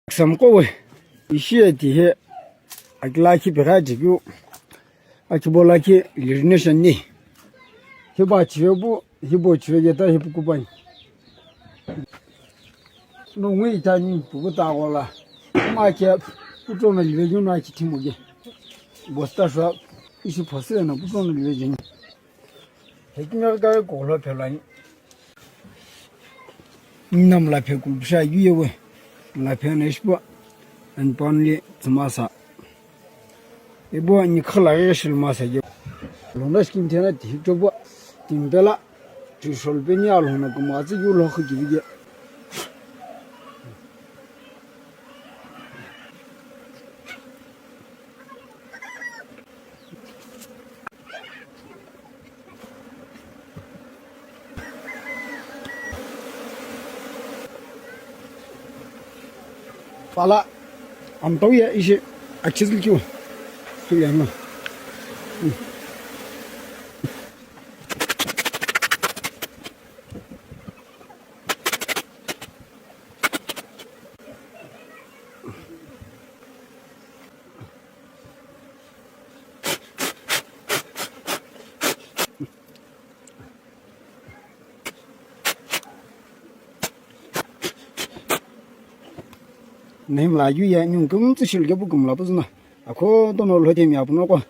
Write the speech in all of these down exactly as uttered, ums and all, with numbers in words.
Exam qo we, ishi ye tihi, akila akhi peghi ajikeu, akhibo lakhi lirine sheni. Hibo achive pu, hibo chive keta hipu kupani. No ngui itani, puku ta ghola. Ma khe, putono live juni no akhi thimu ke. Bosta shwa, ishi phose no putono live juni. Hekimeghi kaghi kughulo phelani. Nina mla phe kulu pisha yu yewe. Mla phe na ishpu. Ani panu le tsumasa. Ibo ani khala ghi shilu masa ye. Lona skin thena ti hitobo. Timpela. Tishol peni alona kumatsi yu lo khikibige. Pala, amtau ya ishi achizil kiu. Kiu ya no. Nai mla yu ye ningu kumtsu shilu kepu kumla puzuna. Akho tono lhotemi apuno ko.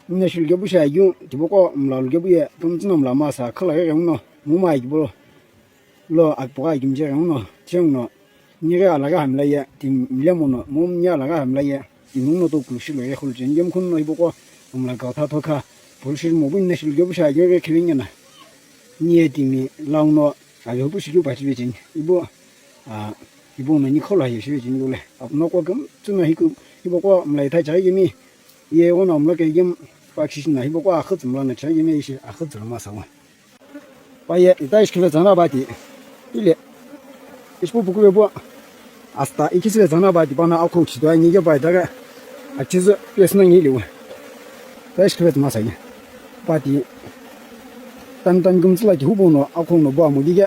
Nina shilu kepu sha yu, tibo ko mla lu kepu ye, kumtsu na mla masa, khala ghe ghe uno, muma ye kibo lo. Lo akpogha akimje ghenguno, tiyenguno, nighe alagha hamlaye, timi mlemono, mo mni alagha hamlaye, timi uno to kulushi lo ye khuluche, nighe mkhuno hipaqo, amla kautha thokha, pulushi mo bu nina shilu kepu sha yeghe khivengena. Niye timi launo, ayo pu shilu pa chive cheni, ibo, a, ibo no ni kholo aye shive cheni lule. Apuno ko kem, tsuno hiku, hipaqo, amla itha chaghi yemi, ye ghono amla ke yem, pa kishina, hipaqo, akhutsu mla na chaghi yemi ishi, akhutsu lo masa wa. Paye, ita ishi khivetsü na pati. Ile. Ishi pupu kuve pu. Asta, ikhi sivetsü na pati, pana akho chito, ani ke pa ita ka. Achizu, piyesi na ngili we. Ita ishi khivetsü masa ye. Pati. Tan tan kumtsula ki hubo no, akho no bo amudi ke.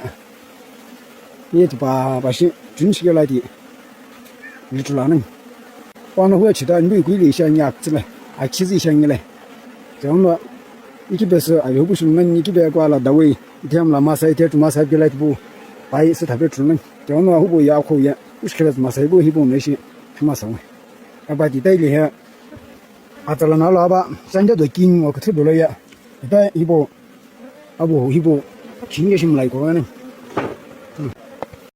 Ye tipa, pashi, chun shike la ti. Lithulanani. Pano huya chita ndu ikuli isha nya atsile. Achizi isha ngile. Tiano, iki pesu ayo hu pushim nani iki pe kwa la dawe. Ithem la masa, ithe tu masa, gila tibu. Pai, se tabe thulunani. Tiano, hubo ya, ko ya. Ushkele masa, ibo hibo no ishi. Masa we. Aba ti taili he. Atsala na lo aba. Sanja do king, o kuthu do lo ya. Ita hibo. Abo hibo. Chinge shim lai ko ne.